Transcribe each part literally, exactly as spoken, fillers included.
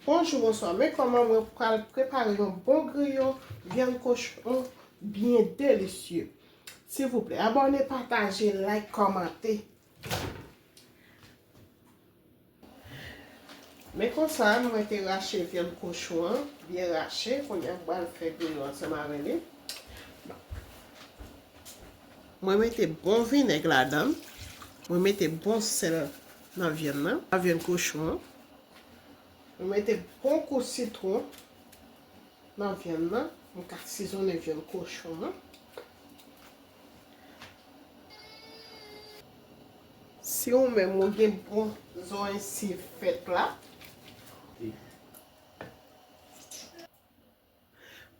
Bonjou, bonswa. Men kòman mwen pral prepare yon bon griyo vyann kochon byen delisye. Silvouplè, abòne, pataje, like, kòmante. Men konsa, mwen te rache vyann kochon an, byen rache. Kounye a, m pral fè griyo ansanm avè li. Mwen mete bon vinèg ladan l. Mwen mete bon sèl nan vyann nan, nan vyann kochon an. Mwen mete bon kou sitwon nan vyann nan. Mwen ka sizonnen vyann kochon an. Si ou menm ou gen bon zòrèy siv vèt la.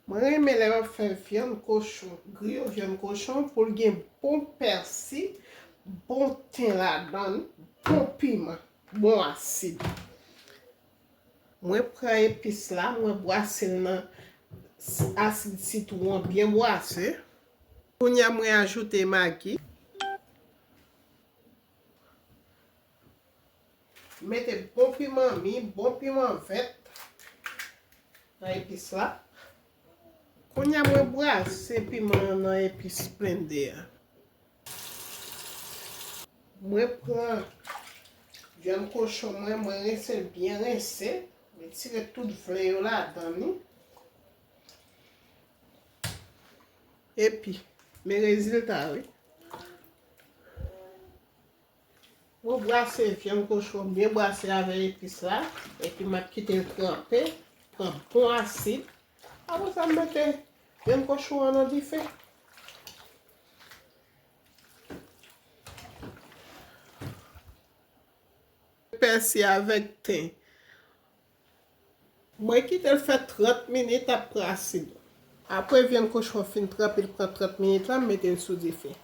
Mwen renmen lè m ap fè vyann kochon, griyo vyann kochon, pou l gen bon pèsi, bon ten ladan l, bon piman, bon asid. Mwen pran epis la, mwen bwase l nan s-, asid sitwon byen bwase. Kounye a, mwen ajoute magi. Mete bon piman mi, bon piman vèt nan epis la. Kounye a, mwen bwase piman an nan epis blende a. Mwen pran vyann kochon mwen, mwen rense l byen rense. Mwen tire tout vle yo ladan li. Epi, men rezilta, wi. Mwen bwase vyann kochon, byen bwase avè epis la, epi m ap kite l tranpe, pran bon asid. Apre sa, m mete vyann kochon an nan dife. Pèsi avèk ten. Mwen kite l fè trant minit ap pran asid. Apre vyann kochon fin tranpe, l pran trant minit la, m mete l sou dife.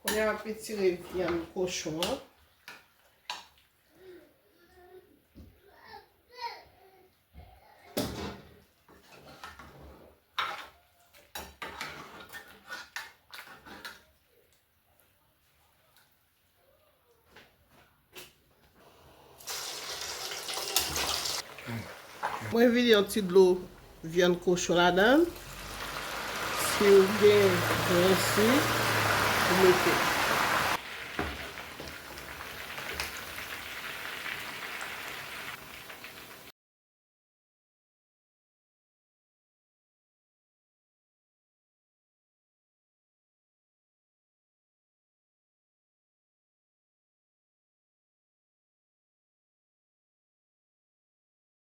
Kounye a, m ap retire vyann kochon an. Mwen vide yon ti dlo vyann kochon ladan l. Si w gen grenn si, ou mete.